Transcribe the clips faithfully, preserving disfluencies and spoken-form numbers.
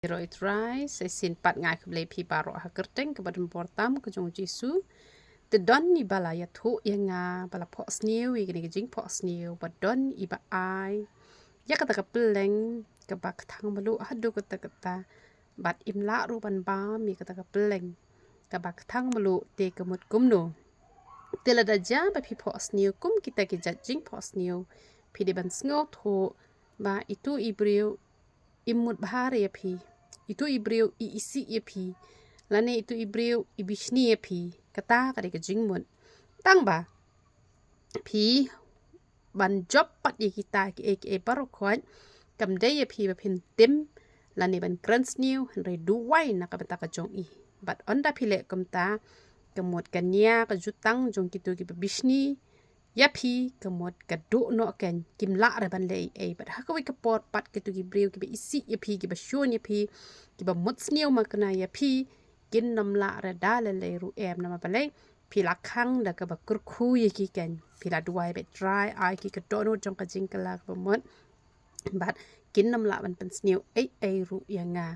Ïaroh ïa u Trai, sa shisien pat nga ai khublei ïa phi baroh ha ka kyrteng kaba don bor tam ka jong u Jisu. Te don iba la ïathuh ïa nga ba la phohsniew ïa kane ka jingphohsniew ba don iba ai ïa kata ka pylleng kaba kthang mluh haduh katta katta, bad im lah ruh ban bam ïa kata ka pylleng kaba kthang mluh. Te ka mut kumno? Te lada jia ba phi phohsniew kum kita ki jait jingphohsniew, phi dei ban sngewthuh ba itu i briew i mut bha re ïa phi, itu i briew i isih ïa phi, lane itu i briew i bishni ïa phi. Kata ka dei ka jingmut. Tang ba phi ban jop pat ïa kita kiei kiei baroh khoit, kam dei ïa phi ba phin tim lane ban kren sniew, hynrei duwai na ka bynta ka jong i. Bad ynda phi leh kumta, ka mut ka nia ka jutang jong kitu kiba bishni ïa phi ka mut ka duh noh kein, kim lah re ban leh ei ei. Bad ha kawei ka por pat kitu ki briew kiba isih ïa phi, kiba shun ïa phi, kiba mut sniew makna ïa phi, kin nym lah re da lei lei ruh em. Namar balei? Phi la khang da kaba kyrkhu ïa ki kein. Phi la duwai ba Trai ai ki ka dohnud jong ka jingkylla kaba mut, bad kin nym lah ban pynsniew ei ei ruh ïa nga.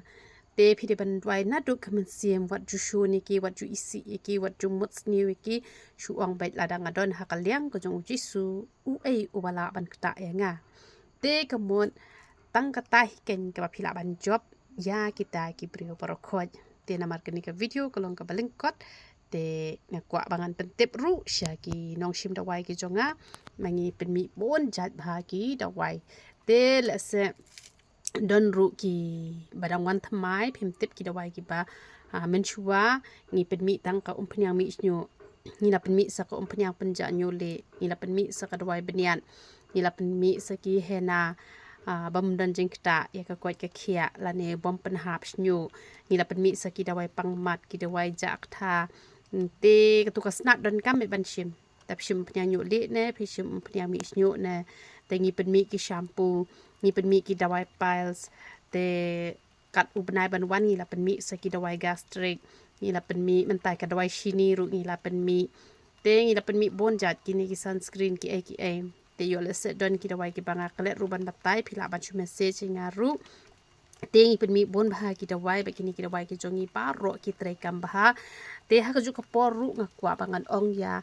Te phi dei ban duwai naduh ka mynsiem, wat ju shun ïa ki, wat ju isih ïa ki, wat ju mut sniew ïa ki. Shu ong beit, lada nga don ha ka liang ka jong u Jisu, uei uba lah ban ktah ïa nga? Te ka mut tang kata hi kein kaba phi lah ban jop ïa kita ki briew baroh khoit. Te namar kane ka video ka long kaba lyngkot, te nga kwah ba ngan pyntip ruh sha ki nongshim dawai ki jong nga, ma ngi pynmih bun jait bha ki dawai. Te lehse don ruh kiba dang wan thymmai, phim tip ki dawai kiba, ah, mynshuwa. Ngi pynmih tang ka umphniang mih shñiuh, ngi la pynmih sa ka umphniang pynjah ñiuh lieh, ngi la pynmih sa ka dawai bniat, ngi la pynmih sa ki hena, ah, bym don jingktah ïa ka koit ka khiah lane bym pynhap shñiuh, ngi la pynmih sa ki dawai pang mat, ki dawai jah ktha. Te katu ka snat donkam beit ban shim. Te phi shim umphniang ñiuh lieh ne phi shim umphniang mih shñiuh ne, te ngi pynmih ki shampoo, ngi pynmih ki dawai piles. Te kat u bnai ban wan ngi la pynmih sa ki dawai gastric, ngi la pynmih mynta ka dawai shini ruh ngi la pynmih. Te ngi la pynmih bun jait kine ki sunscreen kiei kiei. Te ïoh lehse don ki dawai kiba nga klet ruh ban batai, phi lah ban shu message ïa nga ruh. Te ngi pynmih bun bha ki dawai, bad kine ki dawai ki jong ngi baroh ki treikam bha. Te ha kajuh ka por ruh nga kwah ba ngan ong ïa,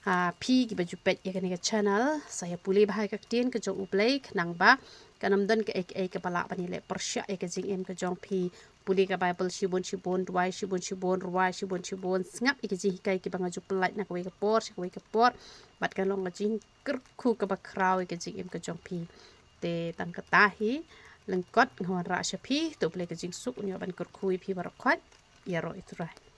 ah, phi kiba ju peit ïa kane ka channel, sa ïa pule bha ïa ka ktien ka jong U Blei, khnang ba kan ym don kaei kaei kaba lah ban ïaleh pyrshah ïa ka jingim ka jong phi. Pule ka Bible shibun shibun, duwai shibun shibun, rwai shibun shibun, sngap ïa ki jinghikai kiba nga ju pyllait na kawei ka por sha kawei ka por, bad kan long ka jingkyrkhu kaba khraw ïa ka jingim ka jong phi. Te tang kata hi lyngkot nga wanrah sha phi, to U Blei ka jingsuk un ïoh ban kyrkhu ïa phi baroh khoit. Ïaroh ïa U Trai.